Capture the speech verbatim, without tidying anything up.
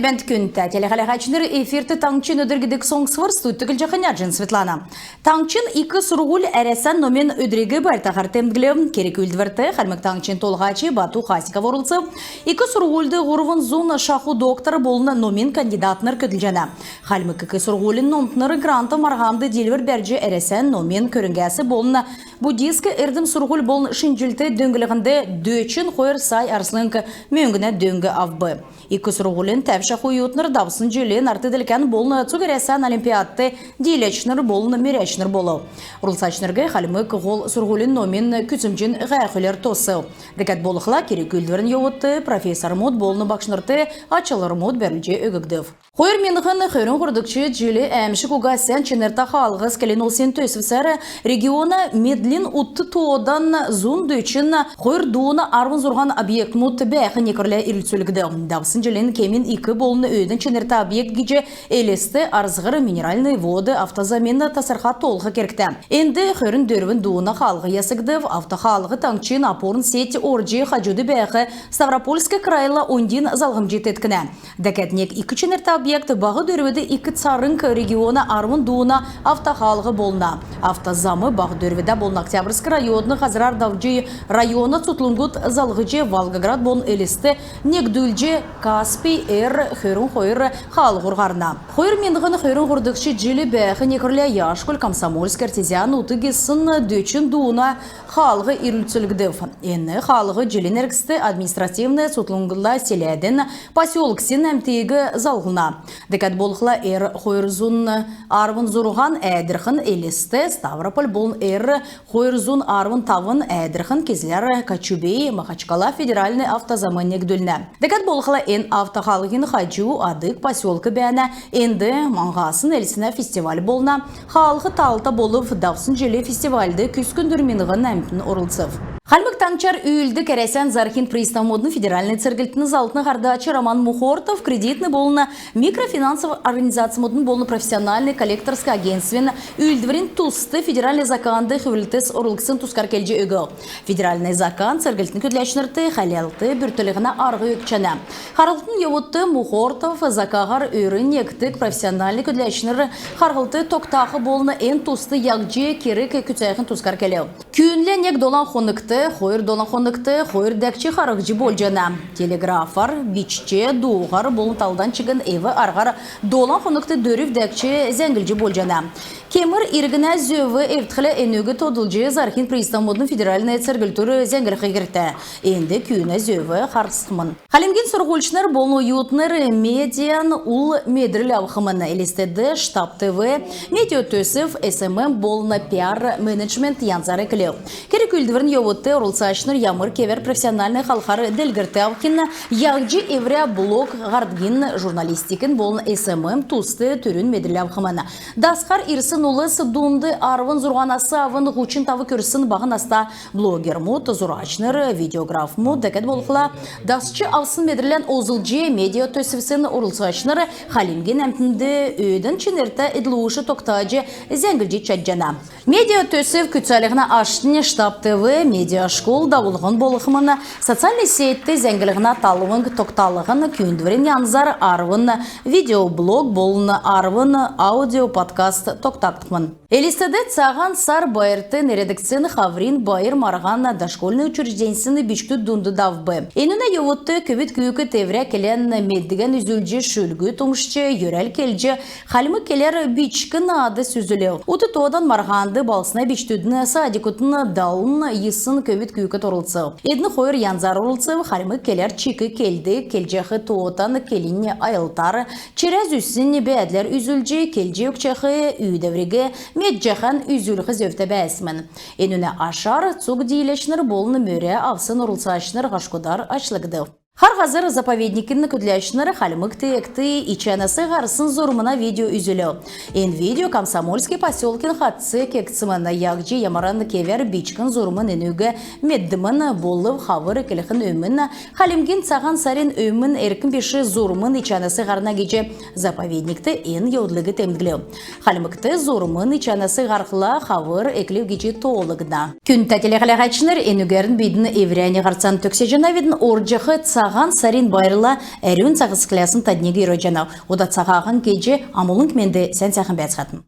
Бәәнт, күндтә телехәләһәчнр! Эфирт «Таңһчин өдр» гидг соңсвр. Студьд көтлҗәхнь Яҗин Светлана. Таңһчин ик сурһуль Әрәсән номин өдриг байртаһар темдглв. Керг-үүлдврт Хальмг Таңһчин Толһач Бату Хасиков орлцв. Ик сурһульд һурвн зун шаху доктор болн номин кандидатнр көдлҗәнә. Хальмг ик сурһулин номтнр грантов марһанд диилвр бәрҗ, Әрәсән номин көрңгәс болн буддийск эрдм-сурһуль болн шинҗллт дөңнлһнд дөчн хойр сай арслң мөңгнә дөң авв. Ик сурһулин тәвшәх оютнр давсн җил нарт-делкән болн цуг Әрәсән олимпиадт дииләчнр болн мөрәчнр болв. Орлцачнриг Хальмг ик сурһулин номин күцәмҗин һәәхүләр тосв. Дәкәд болхла, керг-үүлдврин йовудт профессормуд болн багшнрт ачлврмуд бәрүлҗ өггдв. Хойр миңһн хөрн һурвдгч җил «Әәмшг уга сән чинртә хаалһс» келн-улсин төсвсәр региона медлин ут тоодан зун дөчн хойр дууна арвн зурһан объектмуд бәәх некврлә ирлцүлгдв. Давсн җилин кемин ик болн өөдән чинртә объект гиҗ Элст — Арзһр — Минеральные Воды автозамин тасрха толһ кергтә. Энд хөрн дөрвн дууна хаалһ ясгдв. Автохаалһ таңһчин опорн сетьд орҗ, хаҗуд бәәх Ставропольск крайла оньдин залһмҗ теткнә. Дәкәд нег ик чинртә объект — Баһ Дөрвд — Ик Царң региона арвн дууна автохаалһ болна. Автозам Баһ Дөрвдә болн Октябрьск района һазрар давҗ, района цутхлңгуд залһҗ, Волгоград болн Элст негдүлҗ, Каспий — Эр — хөрн хойр хаалһур һарна. Хойр миңһн хөрн һурвдгч җил бәәх некврлә Яшкуль — Комсомольск — Артезиан ут гисн дөчн дууна хаалһ ирлцүлгдв. Эн хаалһ җилин эргцд административн цутхлңла селәдин, поселксин әмтиг залһна. Дәкәд болхла, Эр — хойр зун арвн зурһан — Әәдрхн — Элст — Ставрополь болн Эр — хойр зун арвн тавн — Әәдрхн — Кизляр — Кочубей — Махачкала федеральн автозам негдүлнә. Дәкәд болхла, эн автохаалһин хаҗу Адык поселк бәәнә. Энд Маңһсин элснә фестиваль болна. Хаалһ таалта болв. Давсн җил фестивальд күскндүр миңһн әмтн орлцв. Хальмг Таңһчар үүлддг Әрәсән зарһин приставмудын федеральн церглтин заллтын һардач Роман Мухортов кредитн болн микрофинансов организацмудын болн профессиональн коллекторск агентствин үүлдврин туст федеральн заканд хүврлтс орулгдсн тускар келҗ өгв. Федеральн закан церглтин көдләчнрт хәләлт бүртклһнә арһ өгчәнә. Харһлтын йовудт Мухортов закаһар өрүн негддг профессиональн көдләчнр харһлт тогтах болн эн туст яһҗ керг күцәхин тускар келв. Күүнлә нег долан хонгт, хойр долан хонгт хойр дәкҗ харһҗ болҗана. Телеграфар, бичҗ, дууһар болн талдан чигн эв-арһар долан хонгт дөрв дәкҗ зәңглҗ болҗана. Кемр иргнә зөв эвдхлә, энүг тодлҗ зарһин приставмудын федеральн церглтүр зәңглх кергтә. Энд күүнә зөв харсхмн. Хальмгин сурһульчнр болн оютнр медиан ул медрл авхмн. Элстд «Штаб ТВ» медиа төсв эс эм эм болн пиар-менеджмент янзар эклв. Керг-үүлдврин йовудт орлцачнр ямр кевәр профессиональн халхар делгрлт авхин, яһҗ эврә блог һардгин, журналистикин болн эс эм эм туст түрүн медрл авхмн. Дасхар ирсн улс дунд арвн зурһанас авн һучн тав күрсн баһ наста блогермуд, зурачнр, видеографмуд. Дәкәд болхла, дасч авсн медрлән олзлҗ, медиа төсвсин орлцачнр хальмгин әмтнд өөдән чинртә эдл-уш тогтаҗ, зәңглҗ чадҗана. Медиа төсв күцәлһнә аштнь «Штаб ТВ» медиашкол давулһн болхмн. Социальн сетьд зәңглһнә талвң тогталһн, күүндврин янзар арвн видеоблог болн арвн аудиоподкаст тогтагдхмн. Элстд «Цаһан сар» байрт нерәдгдсн «Хаврин байр» марһан дошкольн учрежденьсин бичкдүд дунд давв. Энүнә йовудт көвүд күүкд эврә келән меддгән үзүлҗ, шүлгүд умшҗ, йөрәл келҗ, хальмг келәр бичкн наад үзүлв. Ут тоодан марһанд балһсна бичкдүдин садикудын далн йисн көвүд күүкд орлцв. Эдн хойр янзар орлцв: хальмг келәр чик келдг, келҗәх тоотан келнә айлтар, чирә зүсн бәәдләр үзүлҗ, келҗ өгчәх үүдәвриг медҗәхән үзүлх зөвтә бәәсмн. Энүнә ашар цуг дииләчнр болн мөрә авсн орлцачнр һашкудар ачлгдв. «Хар һазр» заповедникин көдләчнр хальмг теегт ичәнәс һарсн зурмна видео үзүлв. Эн видео Комсомольский поселкин хатц кегдсмн. Яһҗ, ямаран кевәр бичкн зурмн, энүг меддмн. Болв хавр эклхин өмн, Хальмгин Цаһан сарин өмн эрк биш зурмн ичәнәс һарна гиҗ заповедникд эн йовдлыг темдглв. Хальмгт зурмн ичәнәс һархла, хавр эклв гиҗ тоолгдна. Күндтә телехәләһәчнр, энүгәрн бидн эврәннь һарцан төгсәҗәнәвидн. Орҗах Цаһан сарин байрла әрүн цагасхлясн тадниг йөрәҗәнәв. Ода Цаһан гиҗ амулң менд, сән сәәхн бәәцхәтн.